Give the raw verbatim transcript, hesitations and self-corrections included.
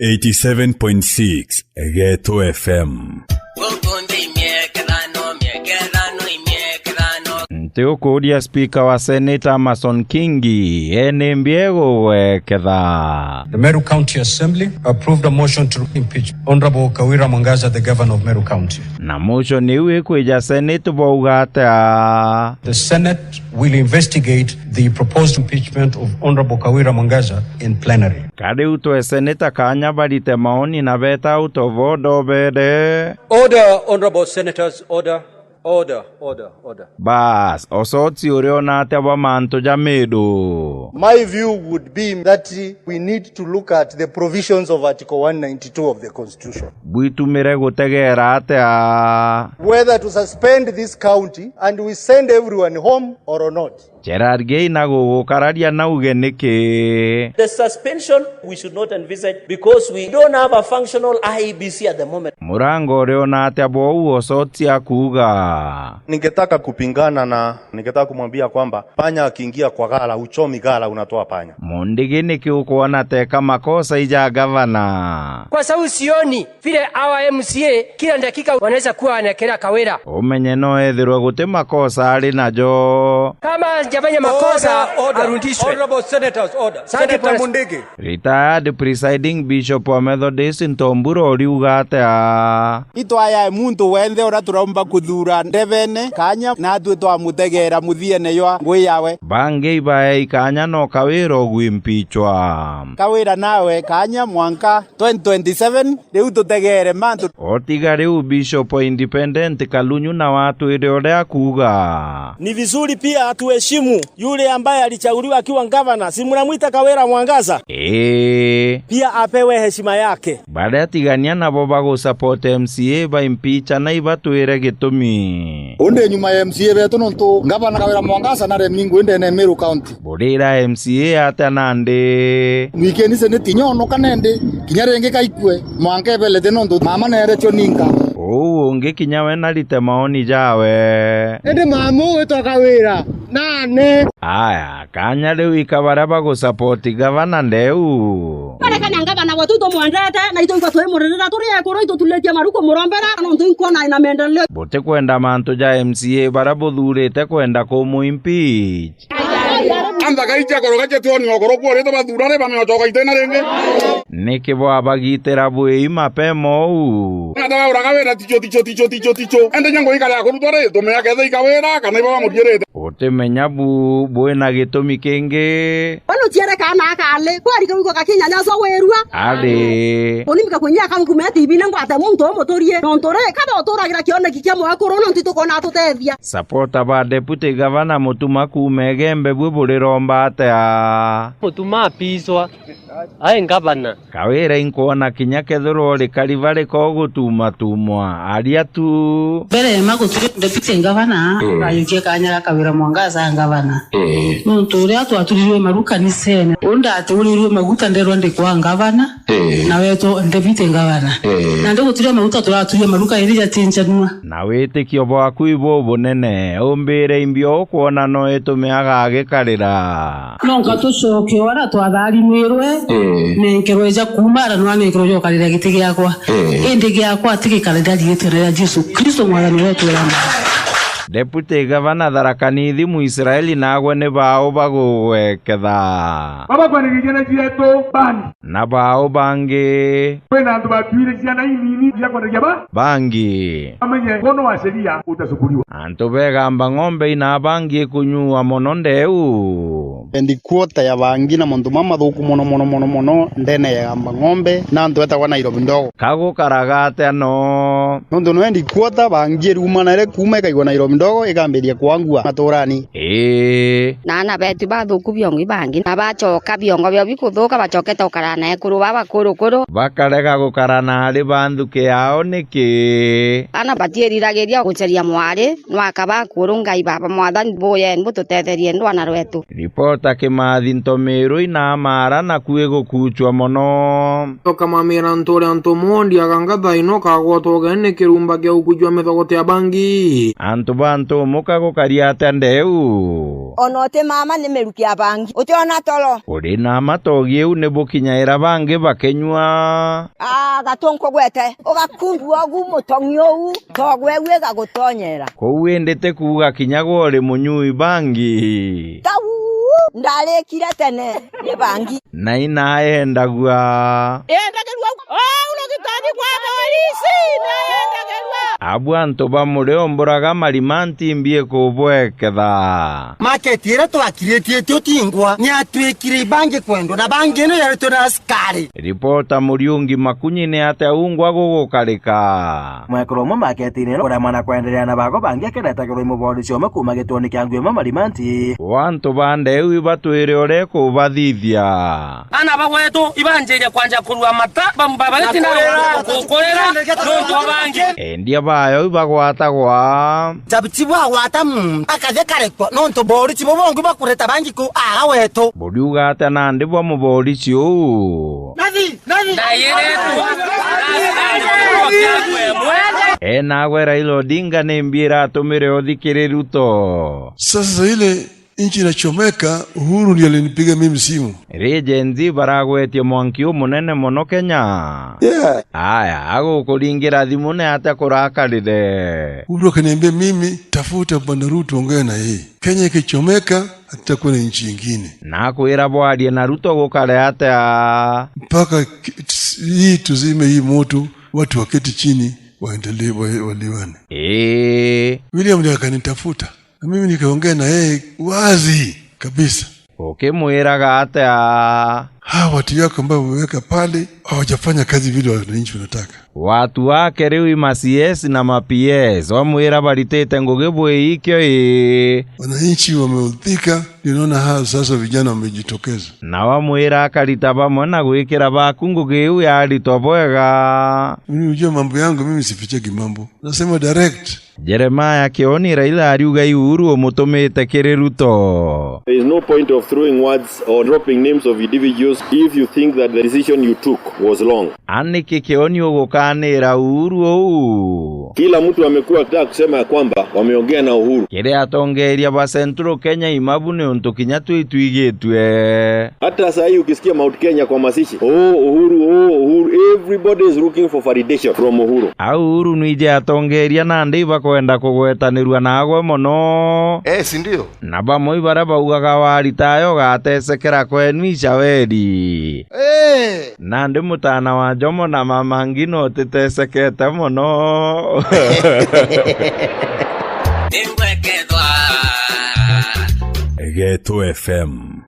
Eighty-seven point six Geto F M. Nti ukuria spika wa Senate Amason Kingi, eni mbi egugweketha. The Meru County Assembly approved a motion to impeach Honorable Kawira Mwangaza, the governor of Meru County. Na motion iu ikwija Senate bauga atia? The Senate will investigate the proposed impeachment of Honorable Kawira Mwangaza in plenary. Ka riu twe seneta kanya barite maoni na beeta out of order obere. Order, honorable senators, order, order, order, order. Baas, Osotsi uriona atia bwa mantu ja Meru? My view would be that we need to look at the provisions of Article one ninety-two of the Constitution. Bwitumire gutegeera atia? Whether to suspend this county and we send everyone home or not. Gerard Geina gugukararia na uge niki? The suspension we should not envisage because we don't have a functional I E B C at the moment. Murango uriona atia bwou Osotsi akuuga? Ningetaka kupingana na ningetaka kumwambia kwamba panya akiingia kwa ghala, huchomi ghala, unatoa panya. Mundigi niki ukwona teka makosa ija gavana? Kwa sababu sioni vile hawa M C A kila dakika wanaweza kuwa wanaekelea Kawira. Umenye no ethirwe guti makosa ari najo. Kama hajafanya makosa, order, order, arudishwe. Honorable senators, order. Asante, Senator Mundigi. Retired Presiding Bishop wa Methodist Ntomburo uriuga atia? Itwaya muntu wenthe uria turaumba kuthuura ndebene kanya, natwi twamutegeera muthiene jwa ngui yawe. Bangi ibaei kanya no Kawira ugwimpichwa. Kawira nawe kanya mwanka twenty twenty-seven, riu tutegeere mantu. Otiga riu Bishop Independent Kalunyu nawe atwire uria akuuga. Ni vizuri pia tuheshimu yule ambaye alichaguliwa akiwa gavana, si mnamwita Kawira Mwangaza? Ee. Pia apewe heshima yake. Baria tigania nabo bagusupport M C A baimpicha na ibatwire gitumi. Undi nyuma ya M C A betu nontu gavana Kawira Mwangaza naremi ngui ndene ya Meru County. Burira M C A atia nandi? Mwikeni seneti nyonoka nendi, kinya ringi kaikue, mwanka ebelete nontu mama neeretio ninka. Uu ungi kinya we narite maoni jawe. Indi mama uu witwa Kawira, nani? Aya, kanya riu ika baria bagusupport gavana ndeu. Barekania ngavana wetu itumwendete, na itwigua twimuririra turi ekuru, itutulitie maru kumurombera, nontu inkwona ina maendeleo. Butikwenda mantu ja M C A baria buthurite kwenda kumuimpeach. Antha gaicha koroga chetwoni okoro kworite bathurane bameochoka itena ringi. Niki bwabagitira bwii mapema uu? Ng'ata bauraga wira ticho, ticho, ticho, ticho, ticho. Ende nyango ikare akurutwa ri, tumea ketha ikawira kana iba bamuthiirite. Utimenya bu bwina gitumi kingi. Wanu ciere kana akali, kwari kau iko gakinya nyaso wirua. Ari. Unimika kunyia kau kuma T V ne ngwate muntu umuturie. Nontu ri, kaba uturagira kioneki kia mwekuru, nontu tukona tutethia. Supporter ba Deputy Governor Mutuma kuuma Igembe bwi buriromba atia? Mutuma apiicwa, ai ngavana. Kawira inkwona kinya kethirwa uri kariba riko gutumatumwa, aria tu. Mbere ma guturi Deputy Governor, mm, ayukie kanya ga Kawira Mwangaza ngavana. Mm. Nontu uria twaturirwe maru kanisene, unda ati urirwe maguta nderwa ndikwa ngavana. Ii. Na wetwa Deputy Governor. Ii. Na ndigutiria maguta turaturia maruka iri jatinjanua. Na witikio bwaku ibu bunene, umbire imbi o ukwona no itume agagikarira. Nonka tucoke o aria twatharimwirwe, ii, nenkerwe ja kuuma ara nwa nenkerwe ja ukarira giti giakwa. Ii. Indi giakwa atigikarira riitwa ria Jesu Kristo mwathani uria utwirana. Deputy Governor Tharaka Nithi Muisraeli nagwe ni bau bagugweketha. Baba kwaniririe na cietu bani. Na bau bangi. Kwina antu batuire ciana inini cia kwendagia ba? Bangi. Amenye mkono wa sheria utasukuliwa. Antu begamba ng'ombe ina bangi kunyua mono ndeu. Endi kuota ya bangi na mantu mamathuku mono, mono, mono, mono, ndene ya gamba ng'ombe, na antu etagwa Nairobi ndogo. Kagukaraga atia no? Nontu no endi kuota bangi irumana ire kuuma ikaigwa Nairobi ndogo, ikambiria kwangua maturani. Ii. Na ana betu bathuku biongo ibangi, na bacoka biongo biao bikuthuka, bacokete ukara na ekuru baba kurukuru. Bakarega gukara na ari ba nthuki yao niki? Ana batiiriragiria guceria mwari, nwaka ba kuru Ngai baba mwathani, buyeni bututetherie ndwana rwetu. Ripota Kimathi Ntomiru ina amara naku igukuchwa mono. Ukamamira ntu uria ntu mondi agangatha ino kagwota ugeni ni kirumba kia ukuchwa mithogote ya bangi. Antu ba ntumu kagukaria atia ndeu? Ona uti mama ni miruki ya bangi. Utiona toro. Uri na matogi iu ni bukinyaira bangi bakenyua. Ah, gatunku gwete. Ugakumbua ugu mutongi uu. Togwe wi gagutonyera. Kou indi ti kuuga kinya gwe uri munyui bangi. Tau! Ndarikire tene ni bangi. Na inaendagua. Endagirua. Oh, uno gitoni kwa polisi, naendagirua. Abu antu ba murio mburaga marimanti mbi ikubweketha. Maketi iria twakiritie ti utingwa, ni atwikire ibangi kwendwa, na bangi ino yaritwe na askari. Ripota Muriungi Makunyi, ni atia ungwa gugukarika? Mwekuru umwe maketine ino kurema na kwenderea na bago bangi akiretagirwa i muborisi umwe kuuma gituoni kia Ngui umwe marimanti. Wantu ba ndeu ibatwire uria ikubathithia. Ana ba gwetu ibanjiria kwanja kurua mata, bamba bagiti na kukurira nontu wa bangi. Endia bayo ibagwatagwa. Chabiti bwagwata muntu akathi karekwa nontu borisi bo bongi bakureta bangi ku aga wetu. Buriuga atia nandi bwa muborisi uu? Nathi, nathi. Enagwe Raila Odinga ni mbi iratumire uthi kiri Ruto? Sasa ile nchi inachomeka, Uhuru ndiye alinipiga mimi simu. Ri Gen Z baragwetie mwanki umunene mono Kenya. Yeah. Aya, agukuringira thimu ni atia kurakarire? Uhuru akaniambia mimi, "Tafuta Bwana Ruto, ongea na yeye. Kenya ikichomeka, hatutakuwa na nchi ingine." Na akwira bwarie na Ruto gukare atia? Mpaka ki-, ts-, hii tuzime hii moto, watu waketi chini, waendelee, wa-, waliwane. Ii. William ndiye akanitafuta. Na mimi nikaongea na yeye wazi kabisa. Ukimwiraga atia? Hawa watu yako ambao umeweka pale hawajafanya kazi vile wananchi wanataka. Watu wake riu i ma C S na ma P S, wamwira baritite ngugi bwi ikio ii? Wananchi wameudhika, ndio naona hawa sasa vijana wamejitokeza. Na wamwira akarita bamwe na gwikira baku ngugi iu yaritwa bwega. Mimi unajua mambo yangu, mimi sifichagi mambo. Nasema direct. Jeremiah Kioni, Raila ariuga i Uhuru umutumite kiri Ruto. There is no point of throwing words or dropping names of individuals if you think that the decision you took was wrong. Aniki Kioni ugukanira Uhuru uu? Kila mtu amekuwa akitaka kusema ya kwamba wameongea na Uhuru. Kiri atongeria ba Central Kenya imabu ni untu kinya twi twigitue. Hata saa hii ukisikia Mount Kenya kwa mazishi, "Oh, Uhuru, oh, Uhuru," everybody is looking for validation from Uhuru. Au Uhuru nwije atongeria nandi ibakwenda kugwetanirua nagwe mono. Eh, si ndio? Na bamwe ibaria baugaga waritayo ugatesekera kwenu icaweri. Eh! Nandi mutana wa Jomo na mama Ngina utitesekete mono. Geto F M.